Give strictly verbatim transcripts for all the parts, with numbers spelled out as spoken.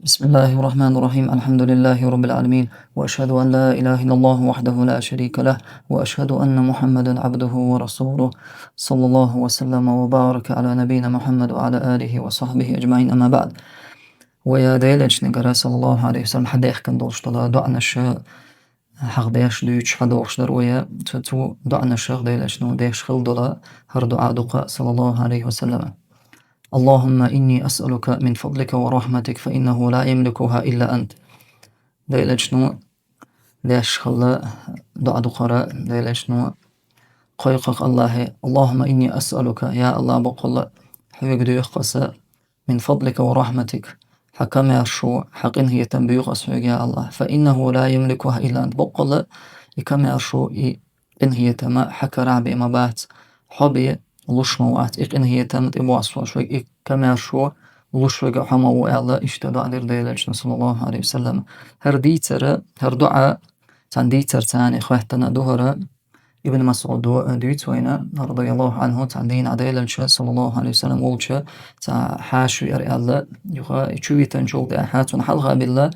بسم الله الرحمن الرحيم. الحمد لله رب العالمين. وأشهد أن لا إله إلا الله وحده لا شريك له. وأشهد أن محمدا عبده ورسوله. صلى الله وسلم وبارك على نبينا محمد وعلى آله وصحبه أجمعين. أما بعد. Вай Даьла Элчангара, саллаллаху алейхи ва саллям, хьадаьхкина долуш долу доӀанаш хьаха деш дуьйцуш хьадохуш дара вай. Цу, цу доӀанашах Даьла Элчано деш хилла долу хӀара доӀа ду-кх, саллаллаху алейхи ва саллям. اللهم إني أسألك من فضلك ورحمتك فإنه لا يملكها إلا أنت. Даьла Элчано деш хилла доӀа ду-кх хӀара, Даьла Элчано кхойкху-кх Аллахье: اللهم إني أسألك, я Аллахь, боккъалла хьоьга доьху аса, من فضلك ورحمتك, хьан комаьршо, хьан къинхетам боьху аса хьоьга, я Аллахь, فإنه لا يملكها إلا أنت, боккъалла и комаьршо, и къинхетам хьан карахь бен ма бац, хьо бен луш ма вац, и къинхетам тӀебоссош верг, и комаьршо луш верг хьо ма ву аьлла, иштта доӀа дира Даьла Элчано, саллаллаху алейхи ва саллям. ХӀара дийцар, хӀара доӀа цхьана дийцарца хоьттина ду хӀара. Ибн МасӀуда дуьйцу вайна, радияллаху Ӏанху, цхьана дийнахь Даьла Элча, саллаллаху алейхи ва саллям, волчу цхьа хьаша веара аьлла, юха и чу витинчул тӀаьхьа цунна хьалха билла,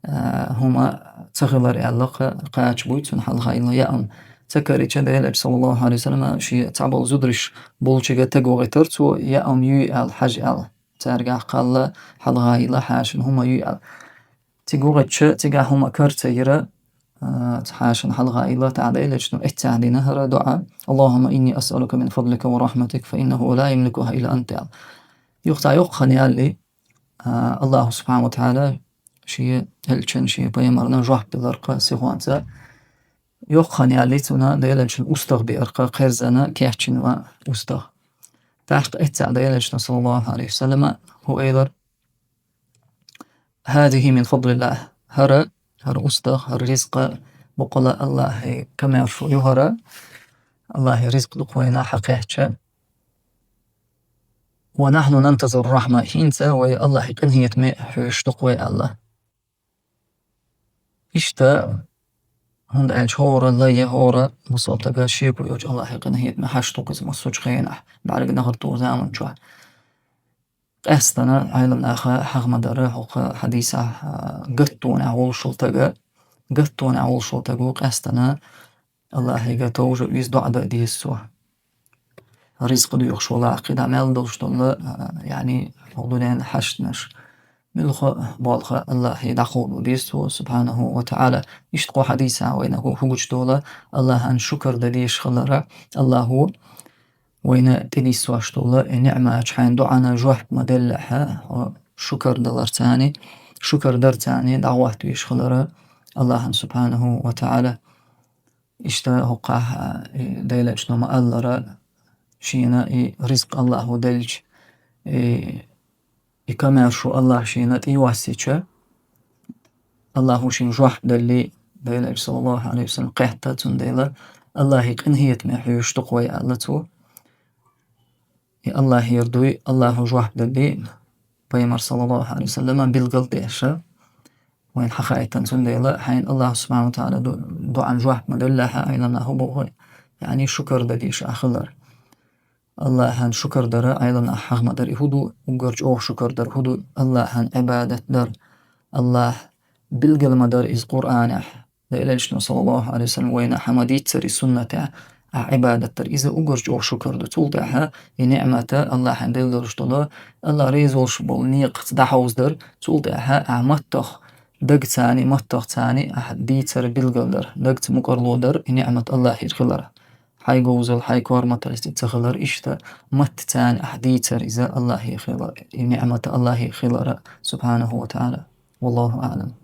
а, хӀума ца хилар аьлла, кха-, кхача буй цунна хьалха йилла яа хӀума. Ца карийча, Даьла Элча, саллаллаху алейхи ва саллям, шен цхьаболу зударш болчуьнга тӀе вахийтар цо, яа хӀума юй аьлла, хьажа аьлла. Цаьргахь кхалла хьалха йилла хьашана хӀума юй аьлла. Цига вахийтича, цигахь хӀума кара ца йира, а, хьашана хьалха йилла, тӀаккха Даьла Элчано эццехь дина хӀара доӀа: اللهم إني أسألك من فضلك ورحمتك فإنه لا يملكها إلا أنت, аьлла. Юха цхьа йоккха хан яьлла, а, Аллахьа субхьана ва тагӀала шен элчанна, шен пайхамарна жоп делар-кх сихонца. Йоккха хан яьлла цунна Даьла Элчано устагӀа беара-кх, кхерзина, кечйина ван устагӀа. ТӀаккха эццехь Даьла Элчано, саллаллаху алейхи ва саллям, хӀун элира: هذه من فضل الله. ХӀара, хӀара устагӀа, хӀара ризкъа боккъалла Аллахьа комаьршо ю хӀара. Аллахьа ризкъ ду-кх вайна хьакхаьчча. ونحن ننتظر الرحمة. ХӀинца вай Аллахьа къинхетаме хьоьжуш ду-кх вай аьлла. Иштта, хӀунда аьлча хӀора лай, хӀора бусалба стаг шеко йолчу Аллахьа къинхетаме хьажа ду-кх иза массочу хенахь, бӀаьргана хӀара тӀера заман чохь. Къаьстина Ӏеламнаха хьахма дара хӀокху хьадисехь, а, гаттонехь волуш волу стага, гаттонехь волуш волу стага къаьстина Аллахьига товжа, иза доӀа дан деза цо. Ризкъ доьхуш волахь, кхидӀа мел долуш долу, а, яъни, хӀокху дуьненан хьаштанаш, муьлхха болх Аллахье дӀакховдо деза цо, субхьанаху ва тагӀала. Иштта кху хьадисехь вайна хӀу-, хӀун гучудолу, Аллахьан шукар дан дезаш хилар, Аллахьо вайна тӀенисдеш долу и ниӀматаш, хьайн доӀана жоп ма-деллехь, хьо шукар даларца, шукар дарца дӀахӀотта везаш хилар Аллахьан, субхьанаху ва тагӀала. Иштта хӀокхахь, и Даьла Элчано ма-аллара, шена и ризкъ Аллахьо делча, и, и комаьршо Аллахьа шена тӀейоссийча, Аллахьо шена жоп делли, Даьла Элча, саллаллаху алейхи ва саллям, кхетта, цундела Аллахьа къинхетаме хьоьжуш ду-кх вай аьлла цо. И Аллахьера дуй, Аллахьо жоп делли, пайхамар, саллаллаху алейхи ва саллям, билгал деш вайна хьахаийтина, цундела хьайна Аллахьа субхьана ва тагӀала ду-, доӀана жоп ма-деллехь, Ӏеламнаха хӀун боху, яъни шукар дан дезаш ахь хилар. Аллахьан шукар дар, Ӏеламнаха хьахма дара, и хӀун ду, уггар чӀогӀа шукар дар хӀун ду, Аллахьан Ӏибадат дар. Аллахьа билгал ма дара иза Къуръанехь. Даьла Элчано, саллаллаху алейхи ва саллям, вайна хьа ма-дийццара и суннатехь, ахь Ӏибадат дар. Иза уггар чӀогӀа шукар ду. Цул тӀаьхьа и ниӀмат Аллахьан делла долуш долу, Аллахь реза волуш болу некъаца дӀахьовзадар. Цул тӀаьхьа ахь маттах, дагца, маттахца ахь дийцар, билгал дар, дагца мукӀарло дар и ниӀмат Аллахьера хилар. Хьайн говзал, хьайн корматаллица ца хилар, иштта маттаца ахь дийцар иза Аллахье хилар, и ниӀмат Аллахье хилар, субхьанаху ва тагӀала. Валлаху аӀлам.